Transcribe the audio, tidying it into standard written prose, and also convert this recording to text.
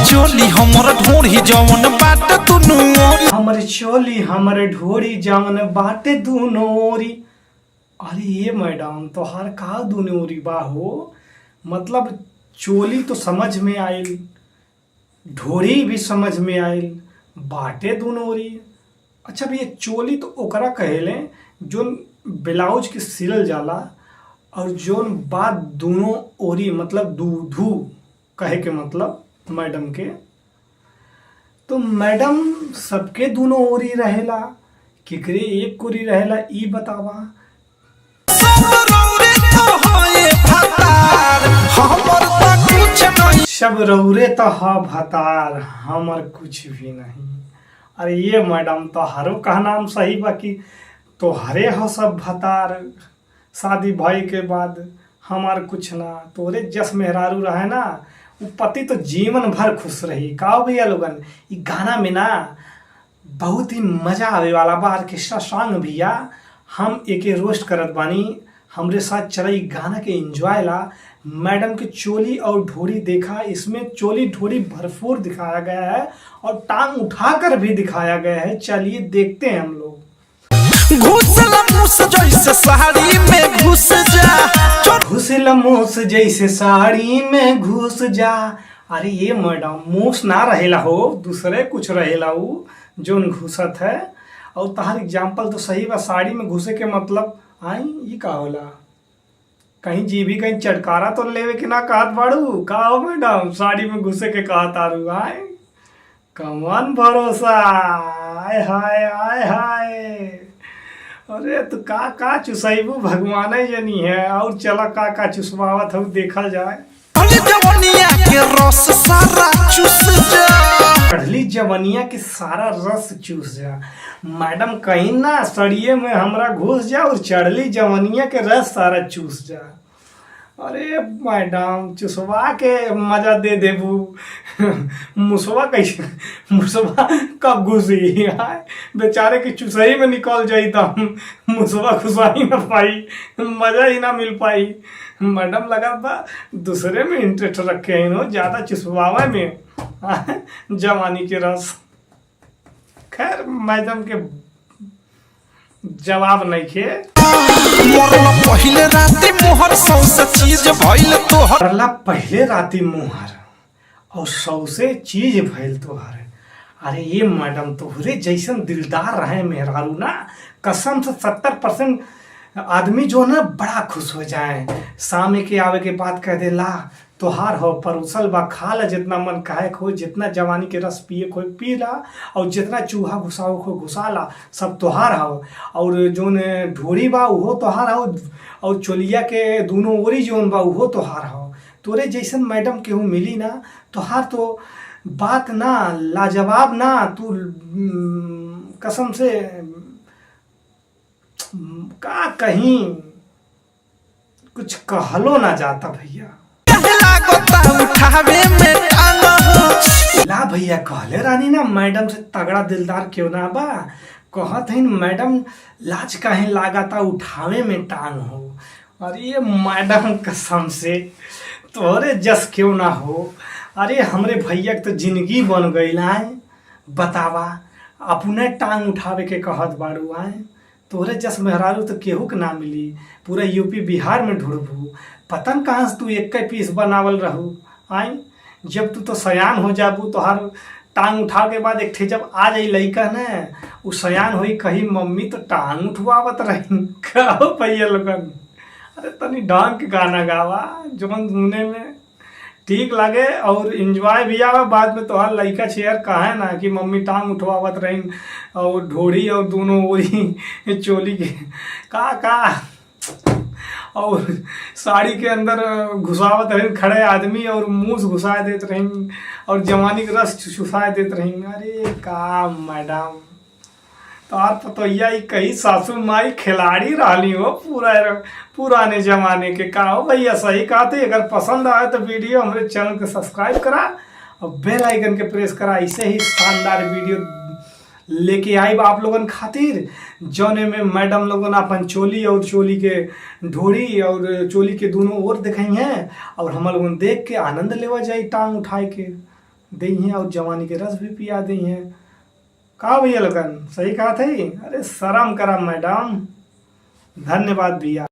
चोली हमर ढोढ़ी जवन बाट दुनू ओरी। हमर चोली हमर ढोरी जवन बाटे दूनो ओरी। अरे ये मैडम, तोहार का दूनो ओरी बा हो? मतलब चोली तो समझ में आइल, ढोरी भी समझ में आइल, बाटे दूनो ओरी। अच्छा भैया, चोली तो ओकरा कहेले जोन ब्लाउज के सिलल जाला, और जोन बात दूनो ओरी मतलब दूधू कहे के मतलब मैडम के। तो मैडम सबके दूनो ओरी रहेला, केकरे एक कोरी रहेला, ई बतावा। सब रौरे तो होए भतार, हमर त कुछ नहीं। सब रौरे तो ह भतार, हमर कुछ भी नहीं। अरे ये मैडम, तोहारो कहना हम सही बा कि तोहरे ह सब भतार शादी भई के बाद, हमार कुछ ना। तोरे जस मेहरारू रहे ना, उ पति तो जीवन भर खुश रही। का भैया लोगन, इ गाना में ना बहुत ही मजा आवे वाला बा। ऑर्केस्ट्रा सॉन्ग भैया, हम एके रोस्ट करत बानी, हमरे साथ चला गाना के एंजॉय ला। मैडम के चोली और ढोरी देखा, इसमें चोली ढोरी भरपूर दिखाया गया है और टांग उठाकर भी दिखाया गया है। चलिए देखते हैं हम लोग। घुसला मुस जैसे साड़ी में घुस जा। घुसल मूस जैसे साड़ी में घुस जा। अरे ये मैडम, मूस ना रहेला हो, दूसरे कुछ रहेला उ जोन घुसत है। और तहार एग्जाम्पल तो सही बा, साड़ी में घुसे के मतलब आई ये का होला? कहीं जी भी कहीं चटकारा तो लेवे के ना कहत बाड़ू का हो मैडम? साड़ी में घुसे के कहत आरू आए कमन भरोसा। आय हाय आय हाय, अरे तू का का चुसैबू भगवान जनी है। और चला का का चुसवावत हूँ, देखल जाए। जवनिया के रस सारा चूस जा। चढ़ली जवनिया के सारा रस चूस जा। मैडम कहीं ना सड़िए में हमरा घुस जा और चढ़ली जवनिया के रस सारा चूस जा। अरे मैडम, चुसवा के मजा दे देबू, मुसवा कैसे, मुसवा कब घुसी? आय बेचारे के चुसई में निकल जाई त मुसवा घुसा ही ना पाई, मजा ही ना मिल पाई। मैडम लगा बा दूसरे में इंटरेस्ट रखे हैं हो, ज्यादा चुसवावे में जवानी के रस। खैर, मैडम के जवाब नहीं खे। मरल पहिले राति मोहर सौसे चीज भइल तोहर। मरला पहले राती मुहर और सौसे चीज भइल तोहर। अरे ये मैडम, तोहरे जैसन दिलदार रहे मेहरारू ना, कसम से 70% आदमी जो ना बड़ा खुश हो जाए। शाम के आवे के बाद कह दे, ला तोहार हो, परोसल बा, खा ला जितना मन खाए हो, जितना जवानी के रस पिए को पी ला और जितना चूहा घुसाओ को घुसा ला, सब तोहार हो। और जोन ढोरी बा उहो तोहार हो और चोलिया के दोनों ओरी जोन बा उहो तोहार हो। तोरे जैसन मैडम केहू मिली ना, तोहार तो बात ना लाजवाब ना। तू कसम से का कहीं कुछ कहलो ना जाता भैया। लागता उठावे में टांग हो। ला भैया, कहले रानी ना मैडम से तगड़ा दिलदार क्यों ना बा। कहत हईन मैडम, लाज काहे लागता उठावे में टांग हो। अरे ये मैडम, कसम से तोहरे जस क्यों ना हो। अरे हमरे भैया के तो जिंदगी बन गई आए। बतावा, अपने टांग उठावे के कहत बाड़ू आए। तोहरे जस मेहरारू तो केहू के ना मिली, पूरा यूपी बिहार में ढूंढबू, पतन कहाँ से तू एक पीस बनावल रहू आई। जब तू तो सयान हो जाबू, तोहार टांग उठा के बाद एक ठे जब आ जाई लइका ने, उ सयान होई, कही मम्मी तो टांग उठवावत रही। कहो भैया लोगन, अरे तनी ढंग के गाना गावा जवन सुने में ठीक लगे और इंजॉय भी आवे। बाद में तोहार लइका छेयर कहे ना कि मम्मी टांग उठवावत रही और ढोरी और दोनों ओरी चोली के का का और साड़ी के अंदर घुसावत रही खड़े आदमी और मुंह से घुसा देत रही और जवानी के रस चुसा देत रही। अरे का मैडम, तोहार पतोहिया ई कही सासू माई खिलाड़ी रहली हो पूरा पुराने जमाने के। का हो भैया, सही कहते? अगर पसंद आए तो वीडियो हमारे चैनल को सब्सक्राइब करा और बेल आइकन के प्रेस करा। ऐसे ही शानदार वीडियो लेके आई आप लोगन खातिर, जौने में मैडम लोगन अपन चोली और चोली के ढोरी और चोली के दोनों ओर दिखाई हैं और हम लोगन देख के आनंद लेवा जाई टांग उठाए के। दे हैं और जवानी के रस भी पिया दे हैं। का भैया लोगन, सही कहा था? अरे शर्म करा मैडम। धन्यवाद भैया।